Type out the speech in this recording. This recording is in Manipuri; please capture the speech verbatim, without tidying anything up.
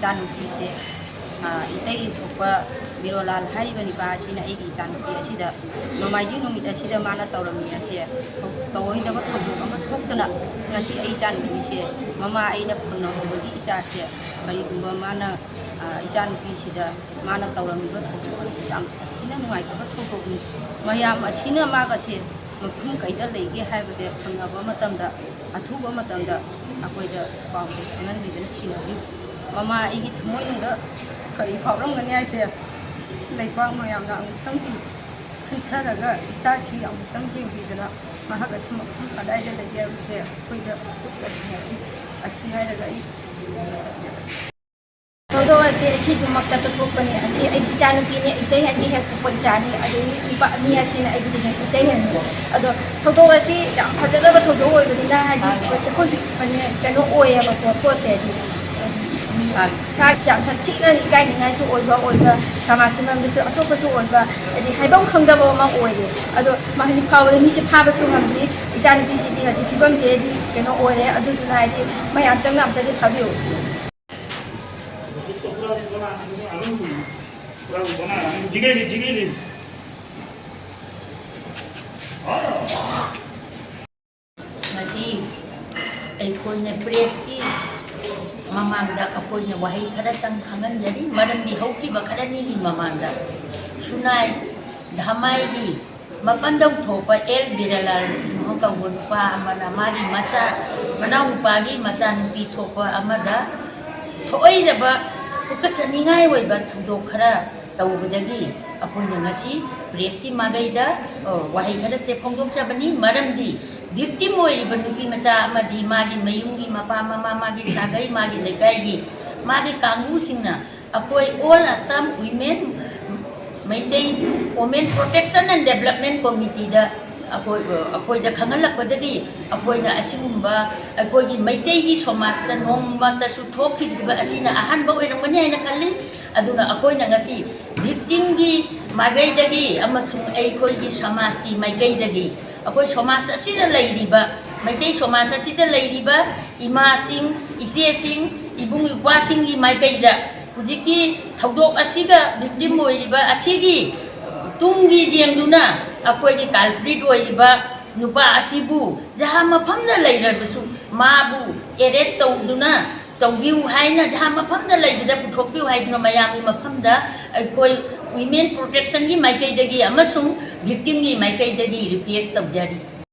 ꯏꯆꯥꯅꯨꯄꯤꯁꯦ, ꯑ, ꯏꯇꯩ ꯊꯣꯛꯄ ꯕꯤꯔꯣꯂꯥꯜ ꯍꯥꯏꯔꯤꯕ ꯅꯨꯄꯥ ꯑꯁꯤꯅ ꯑꯩꯒꯤ ꯏꯆꯥꯅꯨꯄꯤ ꯑꯁꯤꯗ ꯅꯣꯡꯃꯥꯏꯖꯤꯡ ꯅꯨꯃꯤꯠ ꯑꯁꯤꯗ ꯃꯥꯅ ꯇꯧꯔꯝꯃꯤ ꯑꯁꯦ ꯊꯧꯑꯣꯏꯗꯕ ꯊꯧꯗꯣꯛ ꯑꯃ ꯊꯣꯛꯇꯨꯅ ꯉꯁꯤ ꯑꯩ ꯏꯆꯥꯅꯨꯄꯤꯁꯦ ꯃꯃꯥ ꯑꯩꯅ ꯐꯪꯅꯍꯧꯕꯒꯤ ꯏꯆꯥꯁꯦ ꯀꯔꯤꯒꯨꯝꯕ ꯃꯥꯅ, ꯑ, ꯏꯆꯥꯅꯨꯄꯤꯁꯤꯗ ꯃꯥꯅ ꯇꯧꯔꯝꯃꯤꯕ ꯊꯧꯗꯣꯛ ꯑꯁꯤ ꯌꯥꯝ ꯁꯥꯊꯤꯅ ꯅꯨꯡꯉꯥꯏꯇꯕ ꯊꯧꯗꯣꯛꯅꯤ꯫ ꯃꯌꯥꯝ ꯑꯁꯤꯅ ꯃꯥꯒꯁꯦ ꯃꯐꯝ ꯀꯩꯗ ꯂꯩꯒꯦ ꯍꯥꯏꯕꯁꯦ ꯐꯪꯅꯕ ꯃꯇꯝꯗ, ꯑꯊꯨꯕ ꯃꯇꯝꯗ ꯑꯩꯈꯣꯏꯗ ꯄꯥꯎꯁꯦ ꯈꯪꯍꯟꯕꯤꯗꯨꯅ ꯁꯤꯟꯅꯕꯤꯌꯨ꯫ ꯃꯃꯥ ꯑꯩꯒꯤ ꯊꯃꯣꯏꯅꯨꯡꯗ ꯀꯔꯤ ꯐꯥꯎꯔꯝꯒꯅꯤ ꯍꯥꯏꯁꯦ ꯂꯩꯕꯥꯛ ꯃꯌꯥꯝꯅ ꯑꯃꯨꯛꯇꯪꯗꯤ ꯈꯟꯊꯔꯒ ꯏꯆꯥꯁꯤ ꯑꯃꯨꯛꯇꯪ ꯌꯦꯡꯕꯤꯗꯅ ꯃꯍꯥꯛ ꯑꯁꯤ ꯃꯐꯝ ꯀꯗꯥꯏꯗ ꯂꯩꯒꯦ ꯍꯥꯏꯕꯁꯦ ꯑꯩꯈꯣꯏꯗ ꯎꯠꯄ ꯁꯤꯟꯅꯕꯤꯌꯨ꯫ ꯑꯁꯤ ꯍꯥꯏꯔꯒ ꯑꯩ ꯂꯣꯏꯁꯤꯟꯖꯔꯒꯦ꯫ ꯊꯧꯗꯣꯛ ꯑꯁꯤ ꯑꯩꯒꯤꯗꯃꯛꯇ ꯊꯣꯛꯄꯅꯤ꯫ ꯑꯁꯤ ꯑꯩꯒꯤ ꯏꯆꯥꯅꯨꯄꯤꯅꯤ, ꯏꯇꯩ ꯍꯦꯟꯒꯤ ꯍꯦꯛ ꯄꯣꯛꯄ ꯏꯆꯥꯅꯤ꯫ ꯑꯗꯒꯤ ꯅꯨꯄꯥ ꯑꯅꯤ ꯑꯁꯤꯅ ꯑꯩꯒꯤꯗꯤ ꯍꯦꯛ ꯏꯇꯩ ꯍꯦꯟꯅꯤ꯫ ꯑꯗꯣ ꯊꯧꯗꯣꯛ ꯑꯁꯤ ꯌꯥꯝ ꯐꯖꯗꯕ ꯊꯧꯗꯣꯛ ꯑꯣꯏꯕꯅꯤꯅ, ꯍꯥꯏꯗꯤ, ꯑꯩꯈꯣꯏꯁꯨ ꯀꯩꯅꯣ ꯑꯣꯏꯌꯦꯕꯀꯣ, ꯄꯣꯠꯁꯦ ꯍꯥꯏꯗꯤ, ꯏꯁꯥ ꯌꯥꯝ ꯁꯥꯊꯤꯅ ꯏꯀꯥꯏꯅꯤꯡꯉꯥꯏꯁꯨ ꯑꯣꯏꯕ, ꯑꯣꯏꯕ, ꯁꯃꯥꯖꯀꯤ ꯃꯔꯝꯗꯁꯨ ꯑꯆꯣꯞꯄꯁꯨ ꯑꯣꯏꯕ, ꯍꯥꯏꯗꯤ ꯍꯥꯏꯐꯝ ꯈꯪꯗꯕ ꯑꯃ ꯑꯣꯏꯔꯦ꯫ ꯑꯗꯣ ꯍꯧꯖꯤꯛ ꯐꯥꯎꯕꯗ ꯃꯤꯁꯦ ꯐꯥꯕꯁꯨ ꯉꯝꯗ꯭ꯔꯤ꯫ ꯏꯆꯥꯅꯨꯄꯤꯁꯤꯗꯤ ꯍꯧꯖꯤꯛ ꯐꯤꯕꯝꯁꯦ ꯍꯥꯏꯗꯤ ꯀꯩꯅꯣ ꯑꯣꯏꯔꯦ꯫ ꯑꯗꯨꯗꯨꯅ ꯍꯥꯏꯗꯤ ꯃꯌꯥꯝ ꯆꯪꯅ ꯑꯝꯇꯗꯤ ꯐꯥꯕꯤꯌꯨ꯫ ꯉꯁꯤ ꯑꯩꯈꯣꯏꯅ ꯄ꯭ꯔꯦꯁꯀꯤ ꯃꯃꯥꯡꯗ ꯑꯩꯈꯣꯏꯅ ꯋꯥꯍꯩ ꯈꯔꯇꯪ ꯈꯪꯍꯟꯖꯔꯤ, ꯃꯔꯝꯗꯤ ꯍꯧꯈꯤꯕ ꯈꯔꯅꯤꯒꯤ ꯃꯃꯥꯡꯗ ꯁꯨꯅꯥꯏ ꯙꯃꯥꯏꯒꯤ ꯃꯄꯟꯗꯧ ꯊꯣꯛꯄ ꯑꯦꯜ ꯕꯤꯔꯂꯥꯜ ꯁꯤꯡꯍ ꯀꯧꯕ ꯅꯨꯄꯥ ꯑꯃꯅ ꯃꯥꯒꯤ ꯃꯆꯥ, ꯃꯅꯥꯎꯅꯨꯄꯥꯒꯤ ꯃꯆꯥꯅꯨꯄꯤ ꯊꯣꯛꯄ ꯑꯃꯗ ꯊꯣꯛꯑꯣꯏꯗꯕ ꯇꯨꯀꯠꯆꯅꯤꯡꯉꯥꯏ ꯑꯣꯏꯕ ꯊꯧꯗꯣꯛ ꯈꯔ ꯇꯧꯕꯗꯒꯤ ꯑꯩꯈꯣꯏꯅ ꯉꯁꯤ ꯄ꯭ꯔꯦꯁꯀꯤ ꯃꯥꯏꯀꯩꯗ, ꯑ, ꯋꯥꯍꯩ ꯈꯔꯁꯦ ꯐꯣꯡꯗꯣꯛꯆꯕꯅꯤ꯫ ꯃꯔꯝꯗꯤ ꯚꯤꯛꯇꯤꯝ ꯑꯣꯏꯔꯤꯕ ꯅꯨꯄꯤ ꯃꯆꯥ ꯑꯃꯗꯤ ꯃꯥꯒꯤ ꯃꯌꯨꯝꯒꯤ ꯃꯄꯥ, ꯃꯃꯥ, ꯃꯥꯒꯤ ꯁꯥꯒꯩ, ꯃꯥꯒꯤ ꯂꯩꯀꯥꯏꯒꯤ, ꯃꯥꯒꯤ ꯀꯥꯡꯕꯨꯁꯤꯡꯅ ꯑꯩꯈꯣꯏ All Assam Women, Meitei Women Protection and Development Committeeꯗ ꯑꯩꯈꯣꯏ, ꯑꯩꯈꯣꯏꯗ ꯈꯪꯍꯜꯂꯛꯄꯗꯒꯤ ꯑꯩꯈꯣꯏꯅ ꯑꯁꯤꯒꯨꯝꯕ ꯑꯩꯈꯣꯏꯒꯤ ꯃꯩꯇꯩꯒꯤ ꯁꯃꯥꯖꯇ ꯅꯣꯡꯃꯇꯁꯨ ꯊꯣꯛꯈꯤꯗ꯭ꯔꯤꯕ ꯑꯁꯤꯅ ꯑꯍꯥꯟꯕ ꯑꯣꯏꯔꯝꯒꯅꯤ ꯍꯥꯏꯅ ꯈꯜꯂꯤ꯫ ꯑꯗꯨꯅ ꯑꯩꯈꯣꯏꯅ ꯉꯁꯤ ꯚꯤꯛꯇꯤꯝꯒꯤ ꯃꯥꯏꯀꯩꯗꯒꯤ ꯑꯃꯁꯨꯡ ꯑꯩꯈꯣꯏꯒꯤ ꯁꯃꯥꯖꯀꯤ ꯃꯥꯏꯀꯩꯗꯒꯤ ꯑꯩꯈꯣꯏ ꯁꯃꯥꯖ ꯑꯁꯤꯗ ꯂꯩꯔꯤꯕ, ꯃꯩꯇꯩ ꯁꯃꯥꯖ ꯑꯁꯤꯗ ꯂꯩꯔꯤꯕ ꯏꯃꯥꯁꯤꯡ, ꯏꯆꯦꯁꯤꯡ, ꯏꯕꯨꯡ ꯏꯄ꯭ꯋꯥꯁꯤꯡꯒꯤ ꯃꯥꯏꯀꯩꯗ ꯍꯧꯖꯤꯛꯀꯤ ꯊꯧꯗꯣꯛ ꯑꯁꯤꯒ victim ꯑꯣꯏꯔꯤꯕ ꯑꯁꯤꯒꯤ ꯇꯨꯡꯒꯤ ꯌꯦꯡꯗꯨꯅ ꯑꯩꯈꯣꯏꯒꯤ culprit ꯑꯣꯏꯔꯤꯕ ꯅꯨꯄꯥ ꯑꯁꯤꯕꯨ ꯖꯍꯥ ꯃꯐꯝꯗ ꯂꯩꯔꯕꯁꯨ ꯃꯥꯕꯨ arrest ꯇꯧꯗꯨꯅ ꯇꯧꯕꯤꯌꯨ ꯍꯥꯏꯅ, ꯖꯍꯥ ꯃꯐꯝꯗ ꯂꯩꯕꯗ ꯄꯨꯊꯣꯛꯄꯤꯌꯨ ꯍꯥꯏꯗꯨꯅ ꯃꯌꯥꯝꯒꯤ ꯃꯐꯝꯗ ꯑꯩꯈꯣꯏ women protection ꯒꯤ ꯃꯥꯏꯀꯩꯗꯒꯤ ꯑꯃꯁꯨꯡ victim ꯒꯤ ꯃꯥꯏꯀꯩꯗꯒꯤ request ꯇꯧꯖꯔꯤ꯫